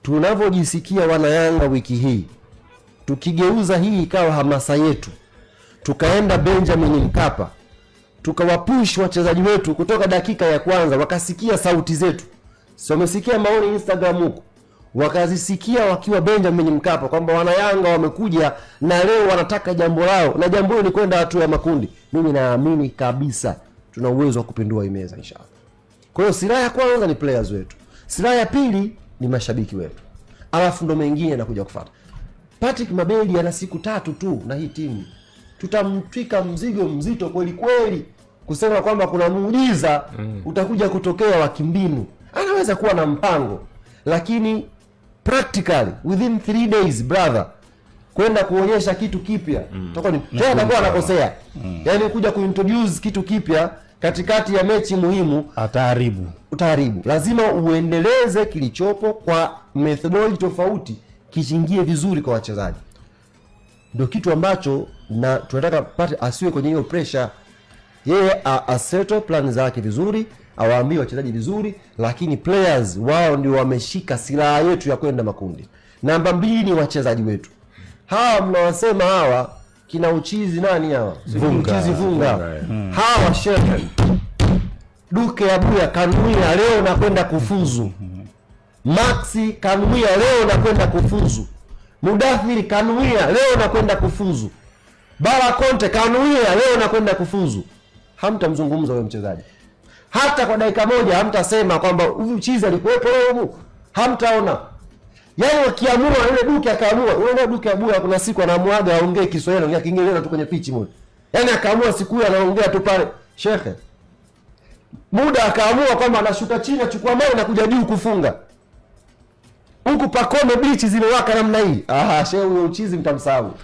Tunavyojisikia wana Yanga wiki hii, tukigeuza hii ikawa hamasa yetu, tukaenda Benjamin Mkapa, tukawapush wachezaji wetu kutoka dakika ya kwanza, wakasikia sauti zetu. So wamesikia maoni Instagram huko, wakazisikia wakiwa Benjamin Mkapa kwamba wana Yanga wamekuja na leo wanataka jambo lao, na jambo hilo ni kwenda hatua ya makundi. Mimi naamini kabisa tuna uwezo wa kupindua hii meza inshallah. Kwa hiyo silaha ya kwanza ni players wetu, silaha ya pili ni mashabiki wetu, alafu ndo mengine yanakuja kufuata. Patrick Mabedi ana siku 3 tu na hii timu, tutamtwika mzigo mzito kweli kweli kusema kwamba kuna muujiza utakuja kutokea wa kimbinu. Anaweza kuwa na mpango, lakini practically within 3 days brother, kwenda kuonyesha kitu kipya tena atakuwa anakosea. Yaani kuja kuintroduce kitu kipya katikati ya mechi muhimu ataharibu. Utaharibu. Lazima uendeleze kilichopo kwa methodology tofauti, kishingie vizuri kwa wachezaji. Ndio kitu ambacho na tunataka Patrick asiwe kwenye hiyo pressure. Yeye asettle plan zake vizuri, awaambie wachezaji vizuri, lakini players wao ndio wameshika silaha yetu ya kwenda makundi. Namba 2 ni wachezaji wetu. Hawa mnawasema hawa kina uchizi nani hawa? Vunga. Uchizi Vunga. Hawa shehe. Duke Abuya kanuia leo na kwenda kufuzu. Maxi kanuia leo na kwenda kufuzu. Mudathiri kanuia leo na kwenda kufuzu. Bara Conte kanuia leo na kwenda kufuzu. Hamtamzungumza huyo mchezaji. Hata kwa dakika moja hamtasema kwamba huyu chizi alikuwepo leo huko. Hamtaona. Yaani wakiamua yule Duke akaamua, yule Duke Abuya kuna siku anaamuaga aongee Kiswahili, anaongea Kiingereza tu kwenye pitch moja. Yaani akaamua siku hiyo anaongea tu pale, shekhe. Muda akaamua kwamba anashuka chini achukua mawe na kuja juu kufunga. Huku Pakome beach zimewaka namna hii. Ah, shehe huyo uchizi mtamsahau.